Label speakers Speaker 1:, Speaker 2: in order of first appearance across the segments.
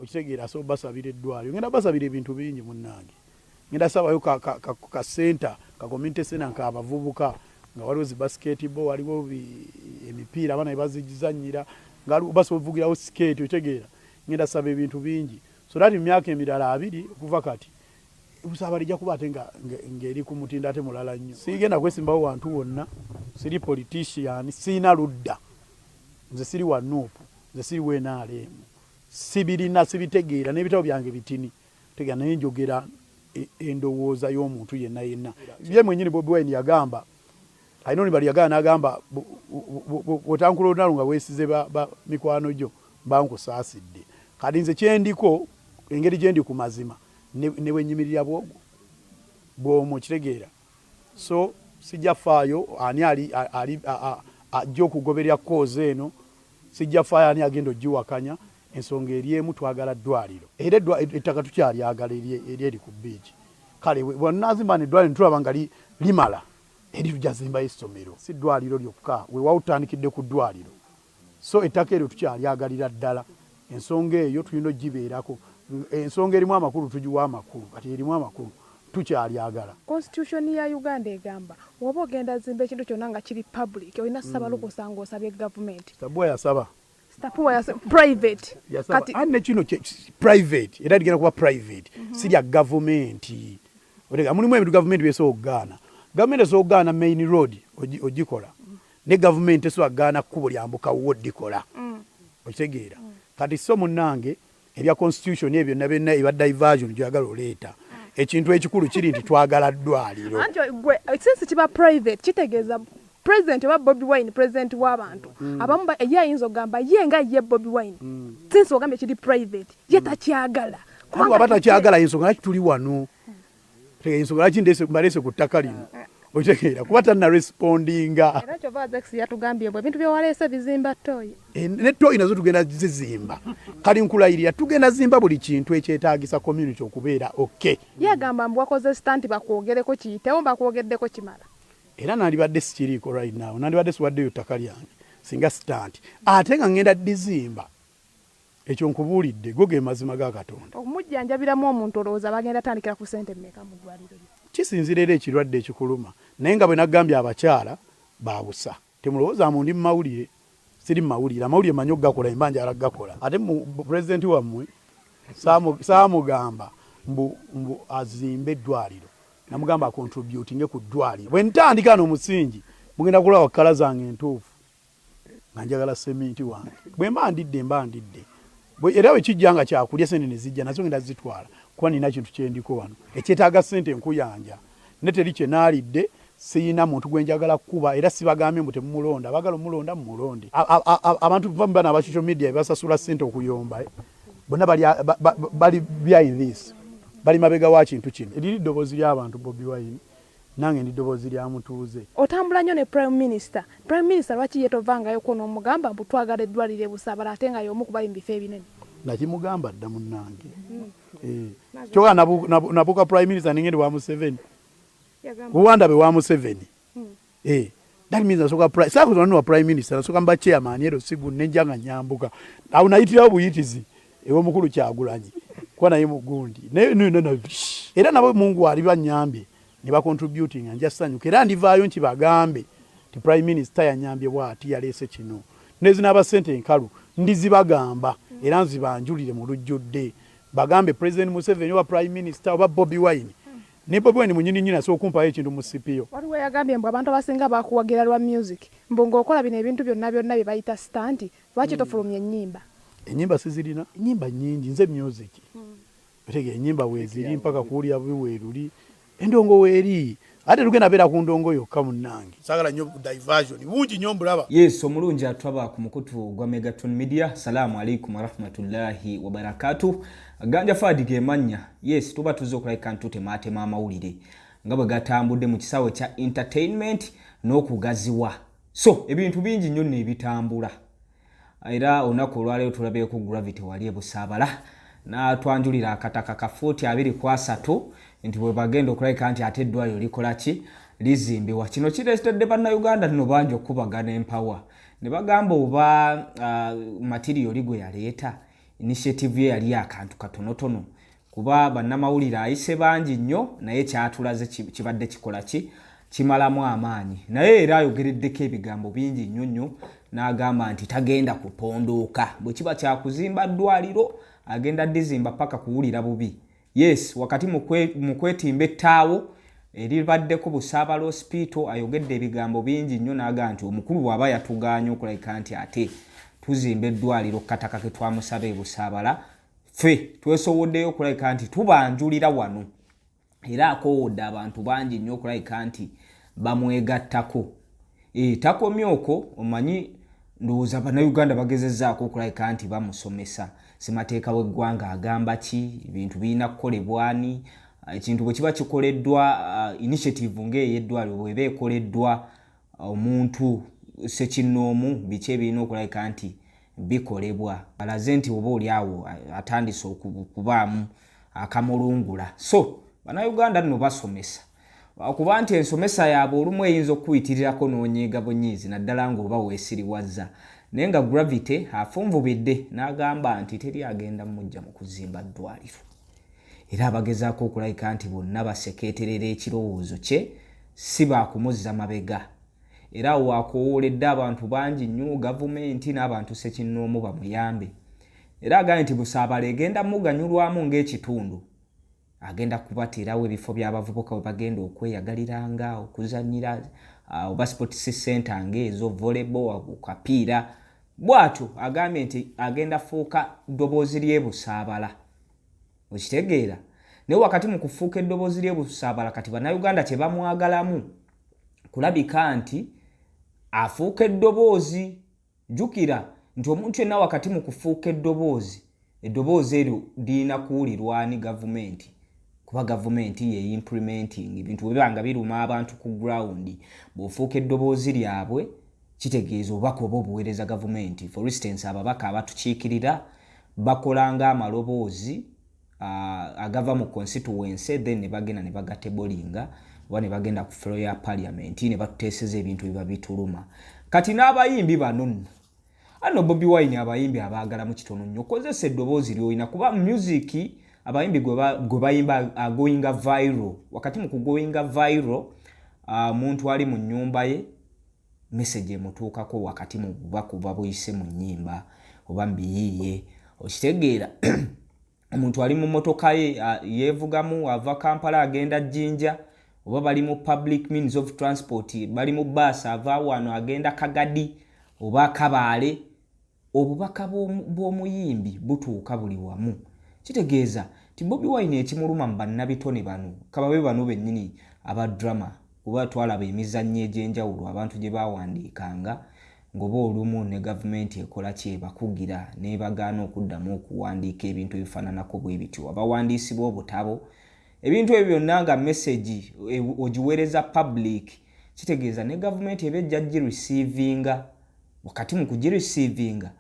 Speaker 1: Okitegeera, asobola basabira eddwaliro. Ngenda basabira ebintu bingi munnange. Ngenda sabayo ka, ka, ka, ka center, ka community center nka abavubuka, nga waliwo zi basketball, waliwo emipiira abaana bazigizanyira, nga basobola ovugirawo skate. Okitegeera, ngenda saba ebintu bingi so that mu myaka emirala 20 okuva kati Busaabala ejja kuba ate ng'eri ku mutindo ate mulala nnyo. Sigenda kwesimbawo wantu wonna, siri politician, sirina ludda, nze siri wa NUP, nze siri wa NRM, sibirina, sibitegeera, n'ebitabo byange bitini tegeera, naye njogera endowooza y'omuntu yenna yenna. Ye mwennyini Bobi Wine yagamba, alina oluyimba lwe yagamba n'agamba, bw'otankula olutalo nga weesize ba mikwano gyo, mba nkusaasidde. Kati nze kyendiko, engeri gye ndi ku mazima, ne bwe nnyimirira bwogu bw'omu, kitegeera. So sijja faayo ani ali ali ajja okugoberera cause eno, sijja faayo ani agenda ogiwakanya. Ensonga eri emu, twagala ddwaliro, era ettaka tukyalyagala eri eri ku beach. Kale bw'onaazimba n'eddwaliro netulaba nga limala, eri tujja zimbayo essomero, si ddwaliro lyokka. Weewaawo tutandikidde ku ddwaliro, so ettaka eryo tukyalyagalira ddala. Ensonga eyo tulina ogibeerako. Ensonga erimu amakulu tugiwa amakulu, kati erimu amakulu, tukyalyagala.
Speaker 2: Constitution ya Uganda egamba woba ogenda zimba ekintu kyonna nga kiri public, olina saba lukusa ng'osabye gavumenti.
Speaker 1: Stabua yasaba.
Speaker 2: Stabua private.
Speaker 1: Kati ne kino private, era ligenda kuba private, si lya gavumenti. Otega mulimu ebintu gavumenti byesobola okugaana. Gavumenti esobola okugaana main road ogikola, ne gavumenti esobola kugaana kkubo lyambuka wo dikola. Okitegeera? Kati so munnange, ebya constitution ebyo byonna byonna eba diversion gyoyagala oleeta. Ekintu ekikulu kiri nti twagala ddwaliro.
Speaker 2: Anti gwe since kiba private, kitegeeza president oba Bobi Wine, president w'abantu abamu, ye ayinza okugamba ye nga ye Bobi Wine, since ogambye kiri private, ye takyagala.
Speaker 1: Kubanga aba takyagala, ensonga lwaki tuli wano? Tegeera, ensonga lwaki mbaleese ku ttaka lino, okitegeera, kuba tanna respondinga.
Speaker 2: Era kyova Azex yatugambye bwe ebintu byewaleese bizimba toyi.
Speaker 1: Ne toyi nazo tugenda zizimba. Kali nkulayirira, tugenda zimba buli kintu ekyetaagisa community okubeera okay.
Speaker 2: Ye agamba mbu wakoze stunt bakwogereko kiyitewo, bakwogeddeko kimala.
Speaker 1: Era nandibadde sikiriiko right now, nandibadde siwaddeyo ttaka lyange singa stunt, ate nga ngenda dizimba. Ekyo nkubuulidde, go ge mazima ga Katonda.
Speaker 2: Okumujjanjabiramu omuntu, olowooza bagenda tandikira ku ssente mmeka mu ddwaliro lyo?
Speaker 1: Kisinziira era ekirwadde ekikuluma, naye nga bwe nagambye abakyala babusa, temulowooza mbu ndi mu mawulire. Siri mu mawulire. Amawulire manyi okugakola emba njagala kugakola. Ate mu pulezidenti wammwe saamugamba mbu azimbe eddwaliro, namugamba acontributinge ku ddwaliro. Bwe ntandika n'omusingi, mugenda kulaba kkala zange entuufu nga njagala seminti wange. Bwe mba ndidde, mba ndidde. Era bwe kijja nga kyakulya, sente ne zijja nazo, ngenda zitwala, kuba nina kintu kyendiko wano ekyetaaga sente nkuyanja, ne teri kye naalidde. Siyina muntu gwe njagala kukuba, era sibagambye mbu temumulonda. Abagala omulonda mumulonde. Abantu bano aba social media bebasasula sente okuyomba, bonna bali behind this, bali mabega wa kintu kino. Eriri ddoboozi ly'abantu, Bobi Wine, nange ndi ddoboozi lya mutuuze.
Speaker 2: Otambula nnyo ne prime minister. Prime minister lwaki ye tovangayoko n'omugamba mbu twagala eddwaliro e Busaabala, ate nga y'omu ku bali mu bifo ebinene?
Speaker 1: Nakimugamba dda munnange. Kyokka nabuuka prime minister nengende wa Museveni, Rwanda be wa Museveni. That means nasooka saakuza wa prime minister, nasooka mba chairman ero sigu, nenja nga nyambuka awo nayitirawo buyitizi ew'omukulu Kyagulanyi, kuba naye mugundi. Era nabo Mungu ali banyambye ne bacontributing, nja sanyuka era ndivaayo nkibagambe nti prime minister yanyambye bw'ati, yaleese kino. Nezinaaba ssente enkalu ndizibagamba era nzibanjulire mu lujjudde, bagambe President Museveni oba prime minister oba Bobi Wine. Ne Bobi Wine munyini nyini asobola okumpayo ekintu mu CPO.
Speaker 2: Waliwo yagambye mbu abantu abasinga bakuwagira lwa music, mbu ng'okola bino ebintu byonna byonna bye bayita stunt, lwaki tofulumya ennyimba?
Speaker 1: Ennyimba sizirina, ennyimba nnyingi. Nze music otegeera, ennyimba weeziri mpaka kuwulira bubi weeruli, endongo weeri, ate tugenda beera ku ndongo yokka munnange. Saagala nnyo diversion bungi nnyo mbulaba.
Speaker 3: Yes, omulungi atwaba ku mukutu gwa Megaton Media, salaamu alaikum warahmatullahi wabarakatuh. Ganja Fadi gemannya. Yes, tuba tuzze okulabika nti tutemaatema amawulire nga bwe gatambudde mu kisaawe kya entertainment n'okugaziwa. So ebintu bingi nnyo nno ebitambula, era olunaku olwaleero tulabyeko Gravity wali ebusaabala n'atwanjulira akataka ka fuuti 23, nti bwe bagenda okulabika nti ate eddwaliro likola ki, lizimbibwa. Kino kireetedde Bannayuganda nno bangi okukubagana empawa ne bagamba oba material oli gwe yaleeta. Initiative ye yali akantu katonotono kuba bannamawulire ayise bangi nnyo, naye kyatulaze kibadde kikola ki kimalamu amaanyi. Naye era ayogereddeko ebigambo bingi nnyo nnyo, n'agamba nti tagenda kupondooka. Bwe kiba kyakuzimba ddwaliro, agenda dizimba paka kuwulira bubi. Yes, wakati mu kwetimba ettaawo eribaddeko Busaabala Hospital, ayogedde ebigambo bingi nnyo, n'agamba nti omukulu bw'aba yatugaanye okulabika nti ate tuzimba eddwaliro kataka ke twamusaba e Busaabala, ffe twesowoddeyo okulabika nti tubanjulira wano. Era akoowodde abantu bangi nnyo okulabika nti bamwegattako. Takomye okwo, omanyi ndowooza Bannayuganda bagezezzaako okulabika nti bamusomesa ssemateeka w'eggwanga agamba ki, ebintu birina kukolebwani. Ekintu bwe kiba kikoleddwa, initiative ng'eyeddwaliro bw'eba ekoleddwa omuntu ssekinnoomu, biki ebirina okulabika nti bikolebwa. Alaze nti oba oli awo atandise okubaamu akamulungula. So Bannayuganda nno basomesa, kuba nti ensomesa yaabwe olumu eyinza okukuyitirirako n'onyiiga bunyiizi, naddala ng'oba weesiriwazza. Naye nga Gravity afunvubidde n'agamba nti teri agenda mujja mu kuzimba ddwaliro, era abagezaako okulabika nti bonna basekeeterera ekirowoozo kye si baakumuzza mabega. Era awo wakowooledde abantu bangi nnyo, gavumenti n'abantu ssekinnoomu bamuyambe. Era agambye nti Busaabala egenda muganyulwamu ng'ekitundu, agenda kubateerawo ebifo by'abavubuka we bagenda okweyagaliranga, okuzannyira, oba sports center ng'ezo volleyball, kapiira. Bw'atyo agambye nti agenda fuuka ddoboozi ly'e Busaabala, okitegeera? Naye wakati mu kufuuka eddoboozi ly'e Busaabala, kati Bannayuganda kye bamwagalamu kulabika nti afuuka eddoboozi. Jjukira nti omuntu yenna wakati mu kufuuka eddoboozi, eddoboozi eryo lirina kuwulirwani? Gavumenti, kuba gavumenti ye implementing ebintu bwe biba nga biruma abantu ku ground. Bw'ofuuka eddoboozi lyabwe, kitegeeza obubaka oba obuweereza gavumenti. For instance, ababaka abatukiikirira bakola ng'amaloboozi agava mu constituency, then ne bagenda ne bagatebolinga oba ne bagenda ku floor ya parliament ne batuteeseza ebintu ebiba bituluma. Kati n'abayimbi bano nno, ano Bobi Wine abayimbi abaagala mu kitono nnyo, kozesa eddoboozi ly'olina, kuba music abayimbi gwe bayimba agoinga viral. Wakati mu kugoinga viral, omuntu ali mu nnyumba ye message emutuukako wakati mu bubaka oba buyise mu nnyimba oba mubiyiiye, okitegeera? Omuntu ali mu motoka ye yeevugamu, ava Kampala agenda Jjinja, oba bali mu public means of transport, bali mu baasi, ava wano agenda Kagadi oba Kabaale, obubaka bw'omuyimbi butuuka buli wamu. Kitegeeza nti Bobi Wine ekimuluma mu bannabitone bano, kababe bano bennyini aba drama, kuba twalaba emizannyo egy'enjawulo abantu gye bawandiikanga ng'oba olumu ne gavumenti ekola ki, ebakugira n'ebagaana okuddamu okuwandiika ebintu ebifaananako bwe bityo. Abawandiisi b'obutabo, ebintu ebyo byonna nga message ogiweereza public, kitegeeza ne gavumenti eba ejja gireceivinga. Wakati mu kugireceivinga,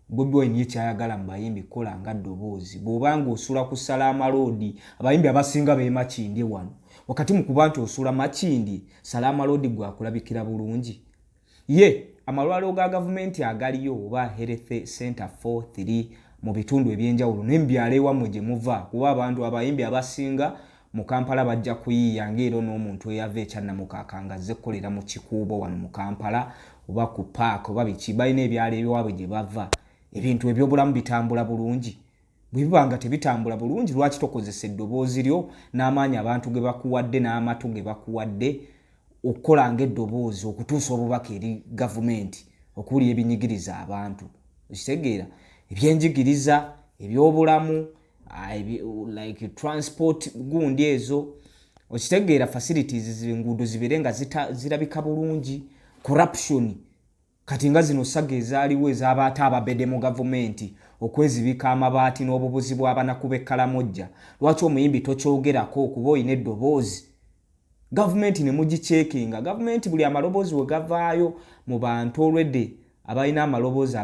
Speaker 3: Bobi Wine ye kyayagala mu bayimbi kukola nga ddoboozi. Bw'oba ng'osula ku Salaama Road, abayimbi abasinga b'e Makindye wano, wakati mu kuba nti osula Makindye, Salaama Road gwe akulabikira bulungi. Ye amalwaliro ga gavumenti agaliyo oba health center 43 mu bitundu ebyenjawulo naye mubyalo ewammwe gye muva, kuba abantu abayimbi abasinga mu Kampala bajja kuyiiya, ngaera n'omuntu eyava ekyannamukaaka nga azze kukolera mu Kikuubo wano mu Kampala oba ku paaka oba biki, balina ebyalo ebiwaabwe gye bava. Ebintu ebyobulamu bitambula bulungi? Bwe biba nga tebitambula bulungi, lwaki tokozesa eddoboozi lyo n'amaanyi abantu ge bakuwadde n'amatu ge bakuwadde okukola ng'eddoboozi okutuusa obubaka eri gavumenti, okuwulira ebinyigiriza abantu, okitegeera? Ebyenjigiriza, ebyobulamu, like transport gundi ezo, okitegeera? Facilities, enguudo zibeere nga zirabika bulungi. Corruption, kati nga zino saga ezaaliwo ez'abaate ababede mu gavumenti okwezibika amabaati n'obubuzi bw'abanaku b'ekkalamojja, lwaki omuyimbi tokyogerako? Okuba olina eddoboozi, gavumenti ne mugicheckinga. Gavumenti buli amaloboozi we gavaayo mu bantu olwedde abalina amaloboozi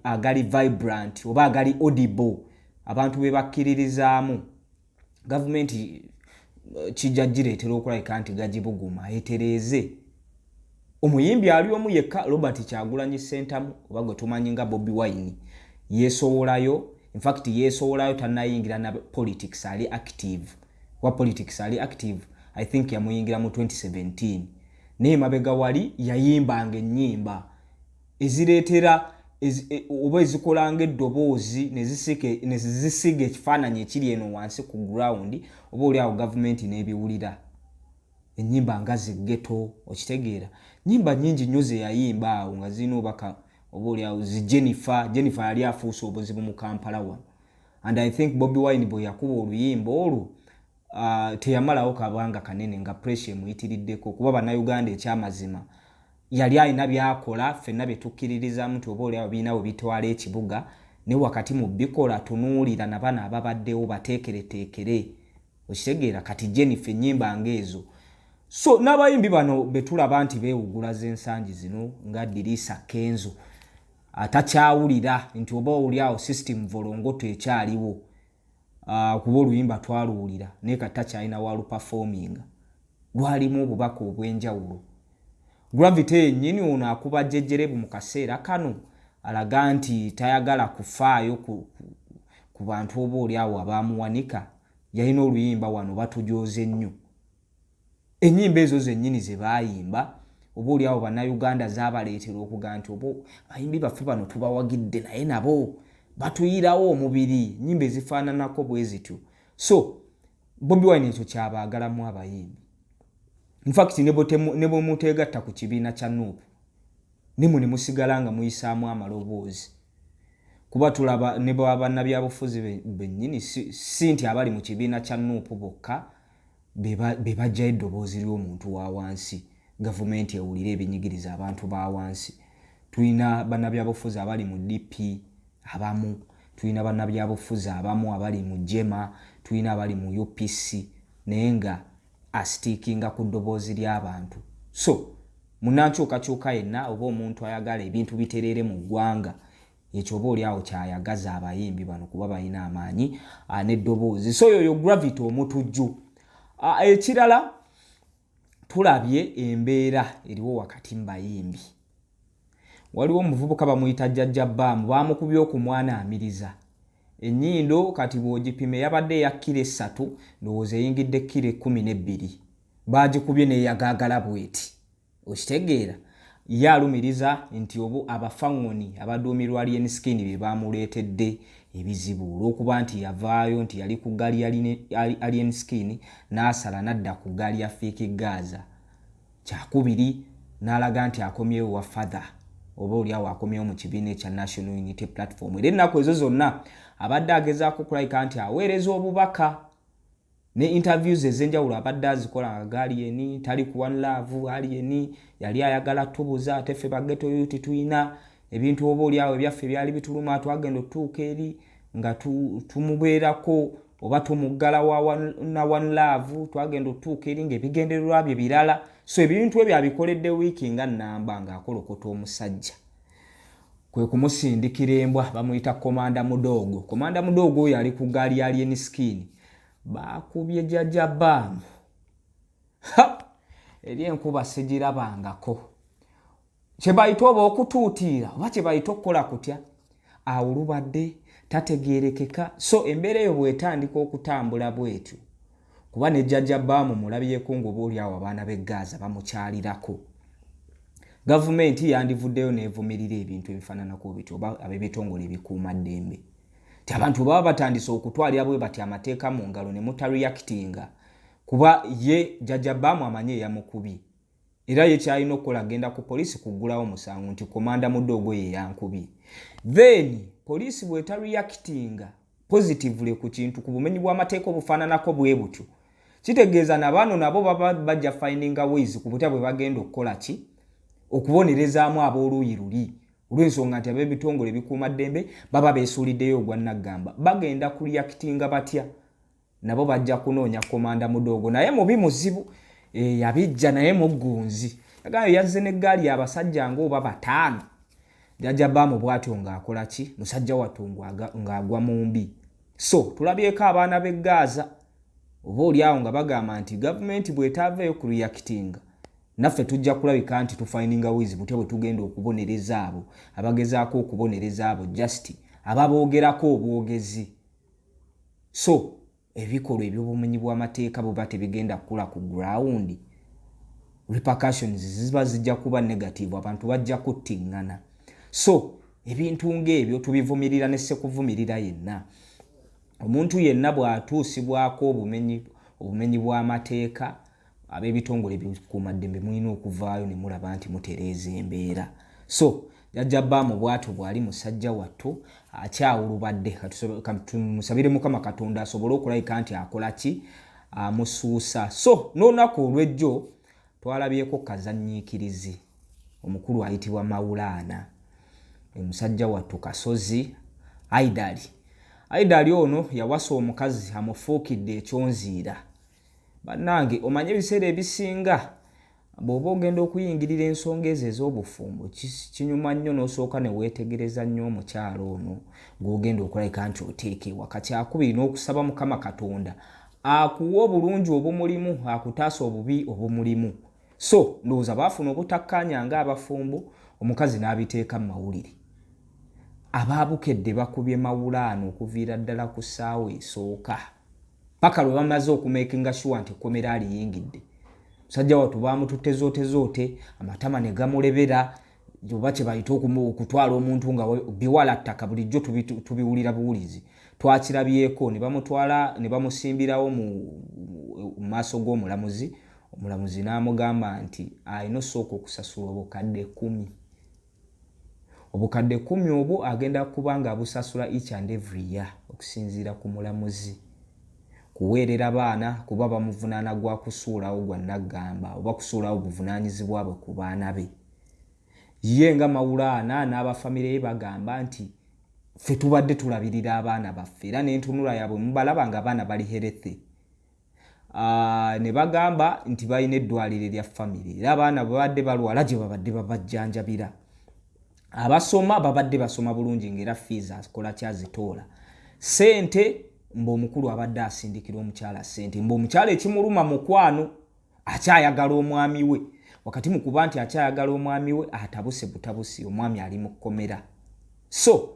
Speaker 3: agali vibrant oba agali audible, abantu be bakkiririzaamu, gavumenti kijja gireetera okulabika nti gagibuguma etereeze. Omuyimbi ali omu yekka, Robert Kyagulanyi Sentamu, oba gwe tumanyi nga Bobi Wine, yeesowolayo Infact yeesowolayo, tannayingira na politics ali active. Wa politics ali active I think yamuyingira mu 2017, naye mabega wali yayimbanga ennyimba ezireetera oba ezikolanga eddoboozi nezisiga ekifaananyi ekiri eno wansi ku ground, oba oli awo gavumenti n'ebiwulira. Ennyimba nga zi ghetto, okitegeera, nyimba nyingi nnyo ze yayimba awo nga zirina obaka, oba oli awo zi Jennifer. Jennifer yali afuuse obuzibu mu Kampala wano, and I think Bobi Wine bwe yakuba oluyimba olwo, teyamalawo kabanga kanene nga pressure emuyitiriddeko, kuba Bannayuganda ekyamazima yali alina byakola ffenna bye tukkiririzamu nti oba oliawo birina we bitwala ekibuga, naye wakati mu bikola tunuulira nabano ababaddewo bateekereteekere, okitegeera. Kati Jennifer, ennyimba ngaezo. So n'abayimbi bano betulaba nti beewugula z'ensangi zino nga Diriisa Kenzo, atakyawulira nti oba oliawo system volongoto ekyaliwo, kuba oluyimba twaluwulira naye kati takyalina waluperforminga, lwalimu obubaka obw'enjawulo. Gravity yennyini ono akuba jejjerebu mu kaseera kano alaga nti tayagala kufaayo ku bantu oba oli awo abamuwanika. Yalina oluyimba wano batujoze nnyo, ennyimba ezo zennyini ze baayimba oba oli awo Bannayuganda zaabaleetera okugaa nti oba abayimbi baffe bano tubawagidde, naye nabo batuyirawo omubiri, nyimba ezifaananako bwe zityo. So Bobi Wine ekyo kyabaagalamu abayimbi. Infact ne bwe muteegatta ku kibiina kya NUP, nimwe ne musigala nga muyisaamu amaloboozi, kuba tulaba ne bannabyabufuzi bennyini, si nti abali mu kibiina kya NUP bokka be bajjayo eddoboozi ly'omuntu wa wansi gavumenti ewulire ebinyigiriza abantu ba wansi. Tulina bannabyabufuzi abali mu DP abamu, tulina bannabyabufuzi abamu abali mu JEEMA, tulina abali mu UPC, naye nga astickinga ku ddoboozi ly'abantu. So munankyukakyuka yenna oba omuntu ayagala ebintu bitereere mu ggwanga, ekyo oba oli awo kyayagaza abayimbi bano, kuba balina amaanyi n'eddoboozi. So yoyo Gravity Omutujju. Ekirala, tulabye embeera eriwo wakati mu bayimbi. Waliwo omuvubuka bamuyita Jjajja Baamu, bamukubye okumwanaamiriza ennyindo. Kati bw'ogipima eyabadde eya kiro 3, ndowooza eyingidde kiro 12. Bagikubye neyagaagala bweti, okitegeera. Ye alumiriza nti obu abafaŋŋoni abaduumirwa Alien Skin be bamuleetedde ebizibu, olw'okuba nti yavaayo nti yali ku ggaali ya Alien Skin n'asala n'adda ku ggaali ya Fik Gaza. Kyakubiri, n'alaga nti akomyewo wa father, oba oliawo akomyewo mu kibiina ekya National Unity Platform. Era ennaku ezo zonna abadde agezaako okulabika nti aweereza obubaka, ne interviews ez'enjawulo abadde azikola nga Alien tali ku One Love. Alien yali ayagala tubuza, ate ffe ba ghetto youth tulina ebintu oba oliawo ebyaffe byali bituluma, twagenda otutuuka eri nga tumubeerako oba tumuggala na One Love, twagenda otutuuka eri ngaebigendererwa bye birala. So ebintu ebyo abikoledde wiiki nga namba ng'akolokota omusajja, kwe kumusindikira embwa bamuyita Komanda Mudoogo. Komanda Mudoogo oyo ali ku gaali ya Alien Skin, bakubye Jjajja Baamu eri enkuba sigirabangako, kyebayita oba okutuutiira oba kyebayita okukola kutya, awo lubadde tategerekeka. So embeera eyo bwetandika okutambula bwetyo, kuba ne Jjajja Baamu mulabyeko ngaoba oli awo abaana b'e Gaza bamukyalirako, gavumenti yandivuddeyo neevumirira ebintu ebifaananako bityo, oba ab'ebitongole ebikuuma ddembe, ti abantu baba batandise okutwalira bwe bati amateeka mu ngalo ne mutareactinga, kuba ye Jjajja Baamu amanyi eyamukubye, era ye kyalina okukola agenda ku poliisi kuggulawo musango nti Komanda Mudoogo ye yankubye. Then poliisi bwetareactinga positively ku kintu, ku bumenyi bw'amateeka obufaananako bwe butyo, kitegeeza nabaano nabo baba bajja findinga ways ku butya bwe bagenda okukola ki, okubonerezaamu ab'oluuyi luli, olw'ensonga nti ab'ebitongole ebikuuma ddembe baba beesuuliddeyo ogwa naggamba. Bagenda kureactinga batya? Nabo bajja kunoonya Komanda Mudoogo, naye mubi muzibu, yabijja naye muggunzi agambye yazze n'eggaali abasajja ngaoba bataano. Jjajja Baamu bw'atyo ng'akola ki, musajja wattu ng'agwa mu mbi. So tulabyeko abaana b'e Gaza oba oli awo nga bagamba nti gavumenti bw'etaaveeyo ku reactinga, naffe tujja kulabika nti tufindinga ways butya bwe tugenda okubonereza abo abagezaako okubonereza abo just Ababoogerako obwogezi. So ebikolwa eby'obumenyi bw'amateeka buba tebigenda kukula ku ground, repercussions ziba zijja kuba negative, abantu bajja kuttiŋŋana. So ebintu ng'ebyo tubivumirira ne sekuvumirira yenna. Omuntu yenna bw'atuusibwako obumenyi bw'amateeka, ab'ebitongole ebikuumaddembe mulina okuvaayo ne mulaba nti mutereeza embeera. So Jajja Baamu bwatyo bw'ali, musajja wattu akyawulubadde. Tumusabire Mukama Katonda asobole okulabika nti akola ki, amusuusa. So n'olunaku olw'ejjo twalabyeko kazannyiikirizi omukulu ayitibwa Maulana, omusajja wattu Kasozi Aidali. Aidali ono yawasa omukazi amufuukidde ekyonziira. Bannange, omanye ebiseera ebisinga bw'oba ogenda okuyingirira ensonga ezo ez'obufumbo, kinyuma nnyo n'osooka ne weetegereza nnyo omukyala ono gw'ogenda okulabika nti oteeka ewaka. Kyakubiri n'okusaba Mukama Katonda akuwa obulungi obumulimu, akutaasa obubi obumulimu. So ndowooza baafuna obutakkaanya ng'abafumbo, omukazi n'abiteeka mu mawulire. Abaabukedde bakubye Mawulaana okuviira ddala ku ssaawa esooka paka lwe bamaze okumakinga sure nti ekkomera aliyingidde. Musajja wattu bamututte zoote zoote, amatama ne gamulebera, oba kye bayita okutwala omuntu nga biwala ttaka. Bulijjo tubiwulira buwulizi, twakirabyeko ne bamutwala ne bamusimbirawo mu maaso g'omulamuzi. Omulamuzi n'amugamba nti alina osooka okusasula obukadde 10. Obukadde 10 obwo agenda kuba nga abusasula each and every year, okusinziira ku mulamuzi, kuweerera baana, kuba bamuvunaana gwa kusuulawo gwa naggamba oba kusuulawo buvunaanyizibwa bwe ku baana be. Ye nga Mawulaana n'abafamire ye bagamba nti ffe tubadde tulabirira abaana baffe, era n'entunula yaabwe mubalaba nga abaana bali healthy. Ne bagamba nti balina eddwaliro erya famire, era abaana babadde balwala gye babadde babajjanjabira. Abasoma babadde basoma bulungi, ngaera fees akola kyazitoola sente. Mbe omukulu abadde asindikira omukyala sente, mbe omukyala ekimuluma mukwano akyayagala omwami we. Wakati mu kuba nti akyayagala omwami we, atabuse butabusi, omwami ali mu kkomera. So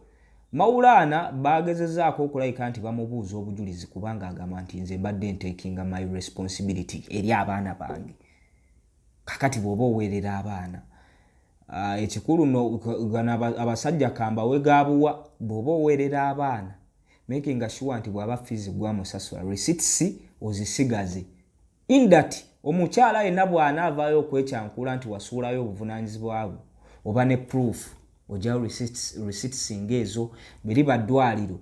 Speaker 3: Mawulaana bagezezaako okulabika nti bamubuuza obujulizi, kubanga agamba nti nze mbadde ntakinga my responsibility eri abaana bange. Kakati bw'oba oweerera abaana, ekikulu no gano abasajja kambawe gabuwa, bw'oba oweerera abaana, making sure nti bw'aba fees gwamusasula, receipts ozisigaze, in that omukyala yenna bw'anaavaayo okwekyankula nti wasuulayo obuvunaanyizibwa bwo, oba ne proof, ojjayo receipts ng'ezo. Bwe ddwaliro,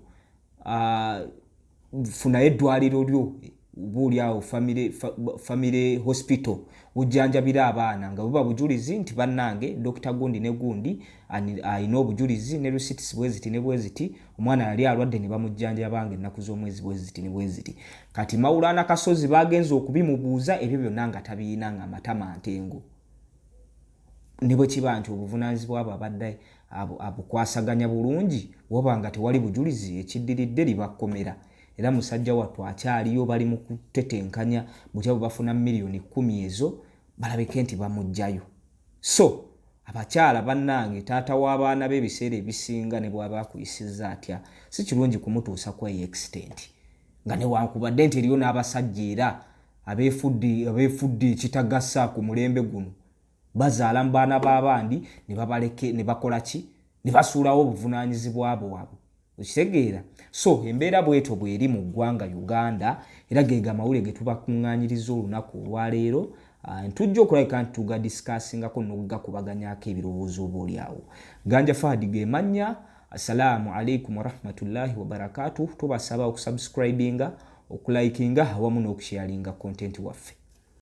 Speaker 3: funayo eddwaliro lyo, oba oli awo family hospital ojjanjabira abaana, nga buba bujulizi nti bannange Dr gundi ne gundi alina obujulizi ne receipts bweziti ne bweziti, omwana yali alwadde ne bamujjanjabanga ennaku z'omwezi bweziti ne bweziti. Kati Mawulana Kasozi bagenza okubimubuuza ebyo byonna nga tabiina, nga amatama ntengo. Ne bwe kiba nti obuvunaanyizibwa bwe abadde abukwasaganya bulungi, waba nga tewali bujulizi, ekiddiridde libakkomera. Era musajja wattu akyaliyo, bali mu kutetenkanya butya bwe bafuna miliyoni 10 ezo balabike nti bamuggyayo. So abakyala bannange, taata w'abaana be ebiseera ebisinga ne bw'aba akuyisizza atya, si kirungi kumutuusa ku eyo extent, nga newankubadde nti eriyo n'abasajja era abeefudde ekitagasa ku mulembe guno, bazaala mu baana b'abandi ne babaleke ne bakola ki, ne basuulawo obuvunaanyizibwa bwabwe, okitegeera? So embeera bwetyo bweri mu ggwanga Uganda, era gega amawulire ge tubakuŋŋaanyiriza olunaku olwaleero. Tujja okulabika nti tugadiscussingako n'okugakubaganyako ebirowoozo oba oli awo. Ganja Fahadi gemannya. Assalaamu alaikum warahmatullahi wabarakatuh. Tubasaba okusubscribinga, okulikinga awamu n'okusharinga content waffe.